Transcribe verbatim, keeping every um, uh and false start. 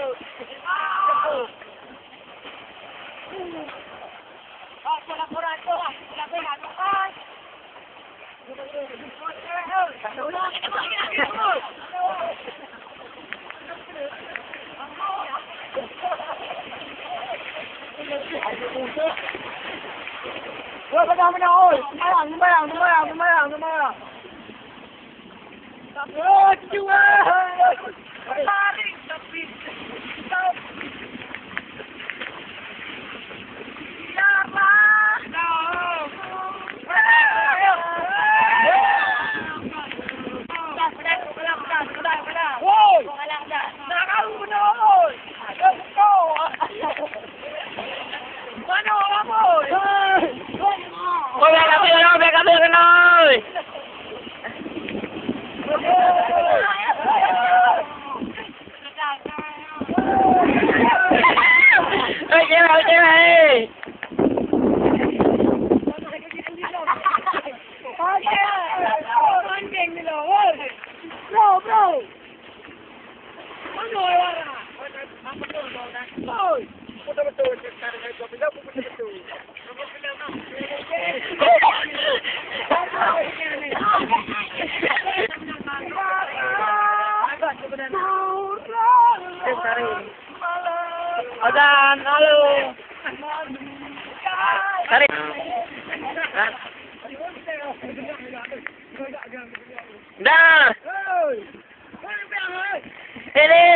Woi, pegang, pegang, oi. Sembayang, sembayang, sembayang, sembayang, sembayang. Oi, biar kabeh keunoe, biar kabeh keunoe. Oi, cewek, cewek, eh. Bro, bro. Azan, halo. Tarik. Dah. Ini.